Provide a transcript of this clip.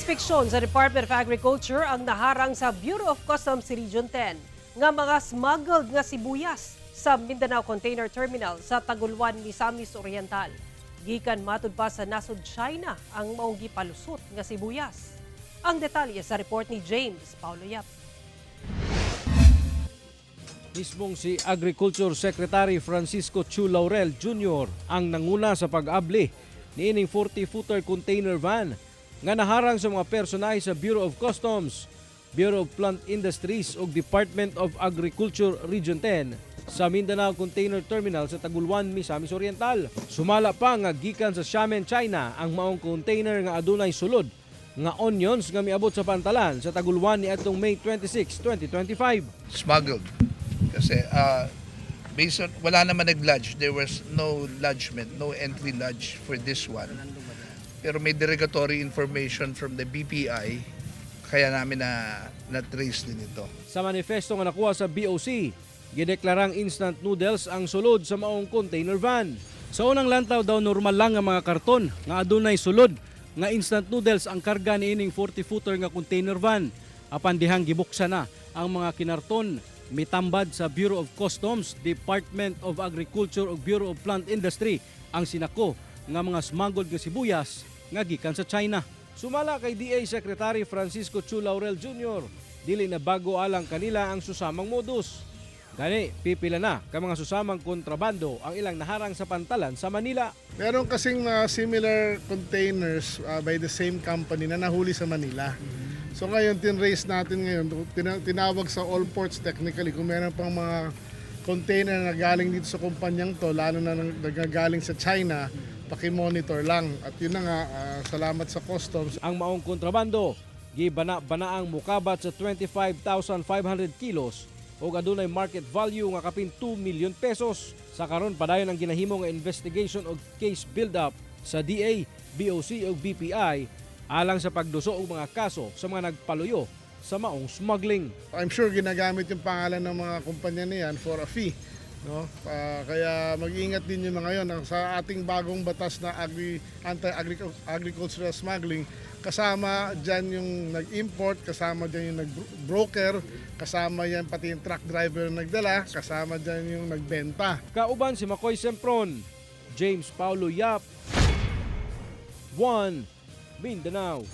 Giinspeksyon sa Department of Agriculture ang naharang sa Bureau of Customs Region 10 nga mga smuggled nga sibuyas sa Mindanao Container Terminal sa Taguluan, Misamis Oriental. Gikan matud pa sa nasod China ang maong gipalusot nga sibuyas. Ang detalye sa report ni James Paulo Yap. Mismong si Agriculture Secretary Francisco Tiu Laurel Jr. ang nanguna sa pag-abli niining 40-footer container van nga naharang sa mga personahe sa Bureau of Customs, Bureau of Plant Industries ug Department of Agriculture Region 10 sa Mindanao Container Terminal sa Taguluan, Misamis Oriental. Sumala pa nga gikan sa Xiamen, China ang maong container nga adunay sulod nga onions nga miabot sa pantalan sa Taguluan niadtong May 26, 2025. Smuggled. Kasi based on, wala naman nag-lodge. There was no lodgement, no entry lodge for this one. Pero may derogatory information from the BPI, kaya namin na na-trace din ito. Sa manifesto nga nakuha sa BOC, gideklarang instant noodles ang sulod sa maong container van. Sa unang lantaw daw, normal lang ang mga karton nga adunay sulod nga instant noodles ang karga niining 40-footer nga container van. Apan dihang gibuksan na ang mga kinarton, mitambad sa Bureau of Customs, Department of Agriculture ug Bureau of Plant Industry ang sinako nga mga smuggled nga sibuyas nga gikan sa China. Sumala kay DA Secretary Francisco Tiu Laurel Jr., dili na bago alang kanila ang susamang modus. Gani, pipila na ka mga susamang kontrabando ang ilang naharang sa pantalan sa Manila. Meron kasing mga similar containers by the same company na nahuli sa Manila. So ngayon, tinrace natin ngayon, tinawag sa all ports technically kung meron pang mga container na galing dito sa kumpanyang to, lalo na nagagaling sa China, paki-monitor lang. At yun na nga, salamat sa customs. Ang maong kontrabando, gibana-banaang mukabat sa 25,500 kilos ug adunay market value nga kapin 2 million pesos. Sa karon, padayon ang ginahimo nga investigation og case build-up sa DA, BOC ug BPI alang sa pagduso og mga kaso sa mga nagpaluyo sa maong smuggling. I'm sure ginagamit yung pangalan ng mga kumpanya na yan for a fee. No? Kaya mag-ingat din yung mga yon. Sa ating bagong batas na anti-agricultural smuggling, kasama dyan yung nag-import, kasama dyan yung nag-broker, kasama yan pati yung truck driver na nagdala, kasama dyan yung nagbenta. Kauban si Makoy Sempron, James Paulo Yap, 1 Mindanao.